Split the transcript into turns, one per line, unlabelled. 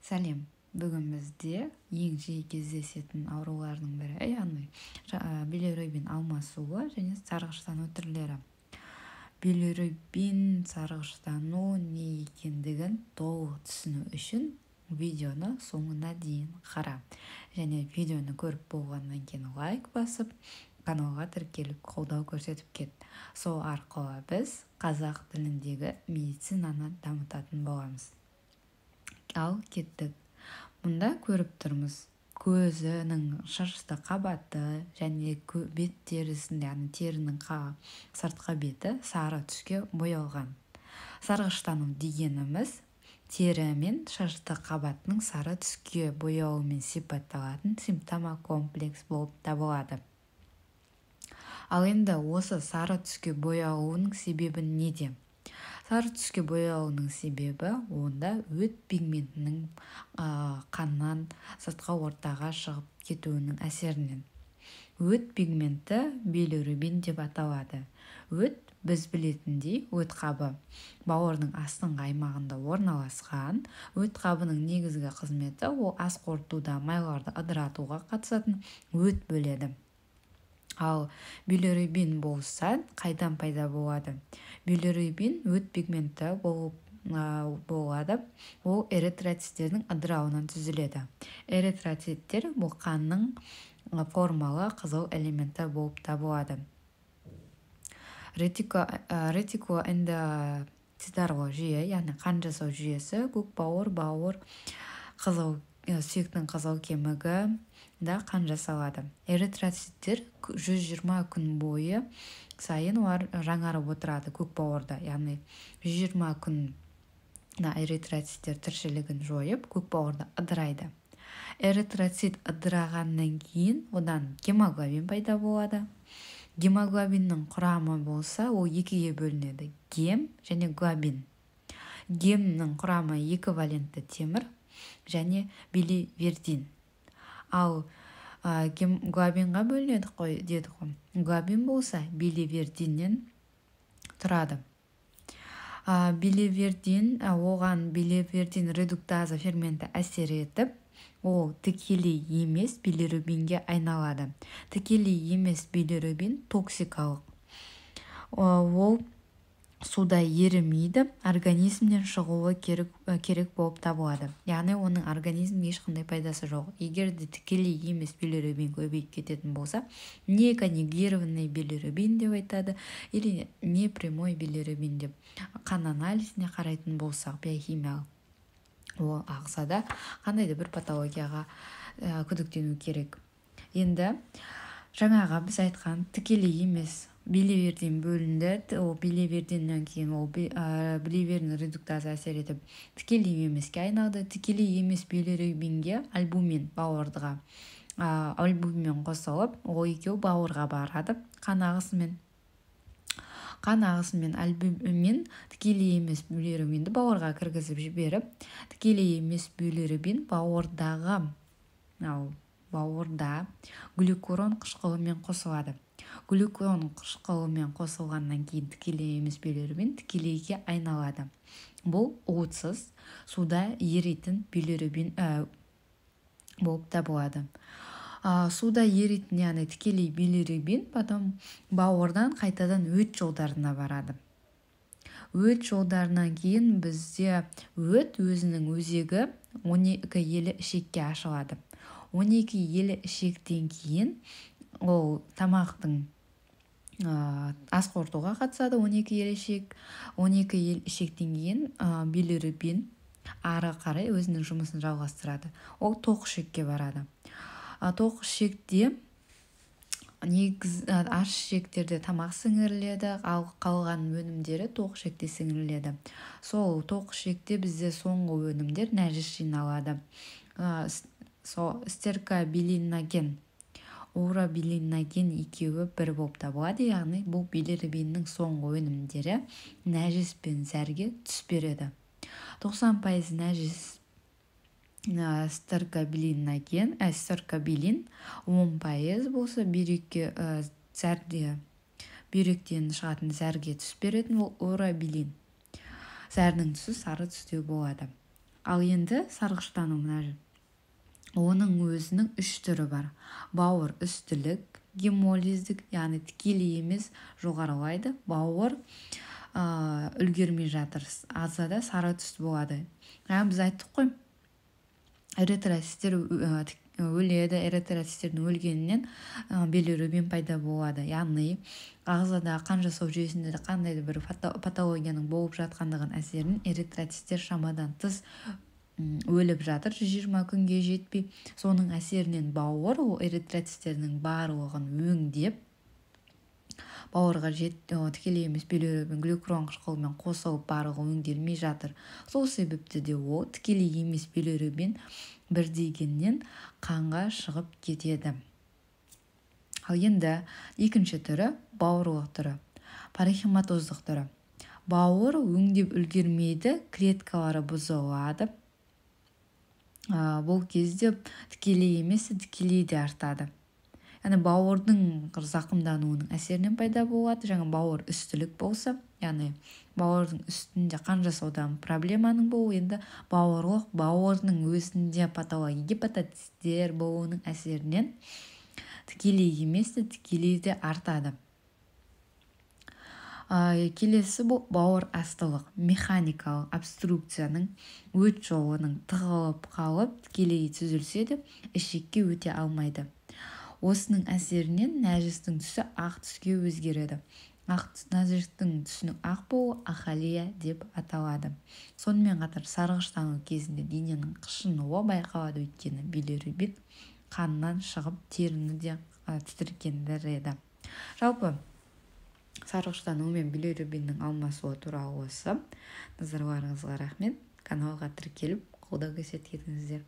Сәлем! Бүгін бізде ең жиі кездесетін аурулардың бірі, яғни билирубин алмасуы және сарғыштану түрлері. Билирубин сарғыштану не екендігін толық түсіну үшін видеоны соңына дейін қара және видеоны көріп болғаннан кейін лайк басып, каналға тіркеліп, қолдау көрсетіп кет. Сол арқылы біз қазақ тіліндегі медицинаны дамытатын боламыз. Ал кеттік. Мұнда көріп тұрмыз: көзінің шашты қабаты және бет терісінде, яғни терінің сыртқы беті сары түске боялған. Сарғыштану дегеніміз – тері мен шашты қабатының сары түске бояуымен сипатталатын симптомокомплекс болып табылады. Ал енді осы сары түске боялуының себебі неде? Сары түске боялуының себебі онда өт пигментінің қаннан сыртқы ортаға шығып кетуінің әсерінен. Өт пигменті билирубин деп аталады. Өт, біз білетіндей, өт қабы бауырдың астыңғы аймағында орналасқан. Өт қабының негізгі қызметі – ол ас қорытуда майларды ыдыратуға қатысатын өт бөледі. Ал билирубин болса, қайдан пайда болады? Билирубин өт пигменті болып болады. Ол эритроциттердің ыдырауынан түзіледі. Эритроциттер – бұл қанның формалы қызыл элементі болып табылады. Ретикулоэндоцитарлы жүйе, яғни қан жасау жүйесі, көк бауыр, бауыр, қызыл сүйектің қызыл кемігі да қан жасалады. Эритроциттер 120 күн бойы сайын олар жаңарып отырады көк бауырда, яғни 120 күн эритроциттер тіршілігін жойып, көк бауырда ыдырайды. Эритроцит ыдырағаннан кейін одан гемоглобин пайда болады. Гемоглобиннің құрамы болса, ол екіге бөлінеді: гем және глобин. Гемнің құрамы екі валентті темір және биливердин. Ал глобинға бөлінеді қой дедік қой. Глобин болса, биливердиннен тұрады. Биливердин, оған биливердин редуктаза ферменті әсер етіп, ол тікелей емес билирубинге айналады. Тікелей емес билирубин токсикалық, ол суда ерімейді, организмнен шығуы керек болып табылады, яғни оның организмге ешқандай пайдасы жоқ. Егер де тікелей емес билирубин көбейіп кететін болса, неконъюгированный билирубин деп айтады или непрямой билирубин деп, қан анализіне қарайтын болсақ, биохимиялық, ол ағзада қандай да бір патологияға күдіктену керек. Енді жаңағы біз айтқан тікелей емес биливердин бөлінді. Ол биливердиннен кейін ол биливердин редуктаза әсер етіп, тікелей емеске айналды. Тікелей емес билирубинге альбумин, бауырдыға альбумин қосылып, ол екеуі бауырға барады қан ағысымен. Қан ағысымен альбумин тікелей емес билирубинді бауырға кіргізіп жіберіп, тікелей емес билирубин бауырдағы, мынау бауырда глюкурон қышқылымен қосылады. Глюкурон қышқылымен қосылғаннан кейін тікелей емес билирубин тікелейге айналады. Бұл уытсыз, суда еритін билирубин болып табылады. Суда еритін, яғни тікелей билирубин потом бауырдан қайтадан өт жолдарына барады. Өт жолдарынан кейін бізде өт өзінің өзегі 12 елі ішекке ашылады. 12 елі ішектен кейін ол тамақтың ас қорытуға қатысады 12 елі ішек. 12 елі ішектен кейін билирубин ары қарай өзінің жұмысын жалғастырады, ол тоқ ішекке барады. Тоқ ішекте негіз аш ішектерде тамақ сіңіріледі, ал қалған өнімдері тоқ ішекте сіңіріледі. Сол тоқ ішекте бізде соңғы өнімдер, нәжіс жиналады. Сол стеркобилиноген, уробилиноген екеуі бір болып табылады, яғни бұл билирубиннің соңғы өнімдері нәжіс пен зәрге түс береді. 90% нәжіс стеркобилиноген, стеркобилин, 10% болса бүйрекке, зәрде, бүйректен шығатын зәрге түс беретін ол уробилин. Зәрдің түсі сары түсте болады. Ал енді сарғыштану, мына оның өзінің үш түрі бар. Бауыр үстілік, гемолиздік, яғни тікелей емес жоғарылайды. Бауыр үлгермей жатыр, ағзада сары түс болады. Жаңа біз айттық қой, эритроциттер өледі, эритроциттердің өлгенінен билирубин пайда болады. Яғни ағзада қан жасау жүйесінде де қандай да бір патологияның болып жатқандығын әсерін эритроциттер шамадан тыс өліп жатыр, 120 күнге жетпей. Соның әсерінен бауыр ол эритроциттердің барлығын өңдеп, бауырға тікелей емес билирубин глюкурон қышқылымен қосылып, барлығы өңделмей жатыр. Сол себепті де ол тікелей емес билирубин бірдегеннен қанға шығып кетеді. Ал енді екінші түрі, бауырлық түрі, паренхиматоздық түрі. Бауыр өңдеп үлгермейді, клеткалары бұзылады. Бұл кезде тікелей емес, тікелей де артады. Яғни бауырдың зақымдануының әсерінен пайда болады. Жаңа бауыр үстілік болса, яғни бауырдың үстінде қан жасаудан проблеманың болуы, енді бауырлық бауырдың өзінде патология, гепатоциттер болуының әсерінен тікелей емес те, тікелей де артады. Келесі бұл бауыр астылық, механикалық обструкцияның, өт жолының тығылып қалып, тікелей түзілсе де ішекке өте алмайды. Осының әсерінен нәжістің түсі ақ түске өзгереді. Ақ нәжістің түсінің ақ болуы ахалия деп аталады. Сонымен қатар сарғыштану кезінде дененің қышынуы байқалады, өйткені билирубин қаннан шығып теріні де тітіркендіреді. Жалпы сарғыштану мен билирубиннің алмасуы туралы осы. Назарларыңызға рахмет. Каналға тіркеліп, қолдау көрсеткеніңіздер.